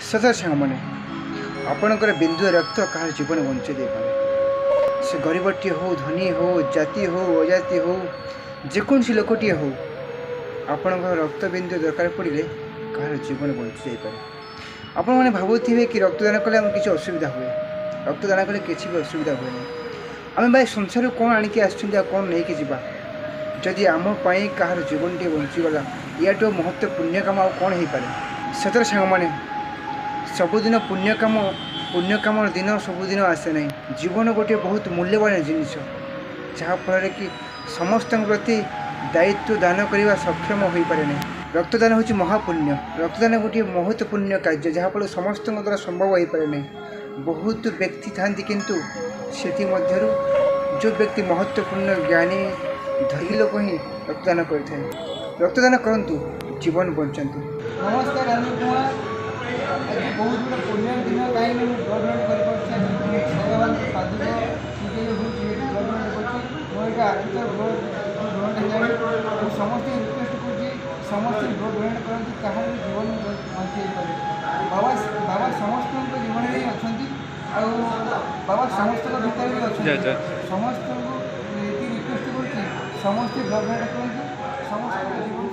ସତରେ ସାଙ୍ଗମାନେ, ଆପଣଙ୍କର ବିନ୍ଦୁଏ ରକ୍ତ କାହାର ଜୀବନ ବଞ୍ଚେଇ ଦେଇପାରେ। ସେ ଗରିବଟିଏ ହେଉ, ଧନୀ ହେଉ, ଜାତି ହେଉ, ଅଜାତି ହେଉ, ଯେକୌଣସି ଲୋକଟିଏ ହେଉ, ଆପଣଙ୍କର ରକ୍ତ ବିନ୍ଦୁ ଦରକାର ପଡ଼ିଲେ କାହାର ଜୀବନ ବଞ୍ଚି ଯାଇପାରେ। ଆପଣମାନେ ଭାବୁଥିବେ କି ରକ୍ତଦାନ କଲେ ଆମକୁ କିଛି ଅସୁବିଧା ହୁଏ। ରକ୍ତଦାନ କଲେ କିଛି ବି ଅସୁବିଧା ହୁଏ ନାହିଁ। ଆମେ ଭାଇ ସଂସାରରୁ କ'ଣ ଆଣିକି ଆସିଛନ୍ତି ଆଉ କ'ଣ ନେଇକି ଯିବା? ଯଦି ଆମ ପାଇଁ କାହାର ଜୀବନଟିଏ ବଞ୍ଚିଗଲା, ୟାଠୁ ମହତ୍ଵ ପୁଣ୍ୟ କାମ ଆଉ କ'ଣ ହେଇପାରେ? ସତରେ ସାଙ୍ଗମାନେ, ସବୁଦିନ ପୁଣ୍ୟ କାମ, ପୁଣ୍ୟ କାମର ଦିନ ସବୁଦିନ ଆସେ ନାହିଁ। ଜୀବନ ଗୋଟିଏ ବହୁତ ମୂଲ୍ୟବାନ ଜିନିଷ, ଯାହାଫଳରେ କି ସମସ୍ତଙ୍କ ପ୍ରତି ଦାୟିତ୍ୱ ଦାନ କରିବା ସକ୍ଷମ ହୋଇପାରେ ନାହିଁ। ରକ୍ତଦାନ ହେଉଛି ମହାପୁଣ୍ୟ। ରକ୍ତଦାନ ଗୋଟିଏ ମହତ୍ୱପୂର୍ଣ୍ଣ କାର୍ଯ୍ୟ, ଯାହାଫଳରେ ସମସ୍ତଙ୍କ ଦ୍ୱାରା ସମ୍ଭବ ହୋଇପାରେ ନାହିଁ। ବହୁତ ବ୍ୟକ୍ତି ଥାନ୍ତି, କିନ୍ତୁ ସେଥିମଧ୍ୟରୁ ଯେଉଁ ବ୍ୟକ୍ତି ମହତ୍ୱପୂର୍ଣ୍ଣ, ଜ୍ଞାନୀ, ଧନୀ ଲୋକ ହିଁ ରକ୍ତଦାନ କରିଥାଏ। ରକ୍ତଦାନ କରନ୍ତୁ, ଜୀବନ ବଞ୍ଚାନ୍ତୁ। ନମସ୍କାର, ରାନୁ କୁମାର। ଆଜି ବହୁତ ବଡ଼ ପୁଣ୍ୟର ଦିନ, କାହିଁକି ମୁଁ ବ୍ଲଡ଼ ଡୋନେଟ୍ କରିପାରୁଛି। ଆଜି ସାଇବାବାଙ୍କ ପାଦୁକ ପୂଜା ହେଉଛି, ଏଠି ବ୍ଲଡ଼ ଡୋନେଟ୍ କରୁଛି। ମୋ ଏଇଟା 8 ଥର ବ୍ଲଡ଼ ଡୋନେଟ୍ ହେଲାଣି। ମୁଁ ସମସ୍ତଙ୍କୁ ରିକ୍ୱେଷ୍ଟ କରୁଛି, ସମସ୍ତେ ବ୍ଲଡ଼ ଡୋନେଟ୍ କରନ୍ତୁ, କାହାର ବି ଜୀବନ ବଞ୍ଚେଇ ପାରିବେ। ବାବା ସମସ୍ତଙ୍କ ଜୀବନରେ ହିଁ ଅଛନ୍ତି ଆଉ ବାବା ସମସ୍ତଙ୍କ ଭିତରେ ବି ଅଛନ୍ତି। ସମସ୍ତଙ୍କୁ ଏତିକି ରିକ୍ୱେଷ୍ଟ କରୁଛି, ସମସ୍ତେ ବ୍ଲଡ଼ ଡୋନେଟ୍ କରନ୍ତୁ, ସମସ୍ତଙ୍କ ଜୀବନ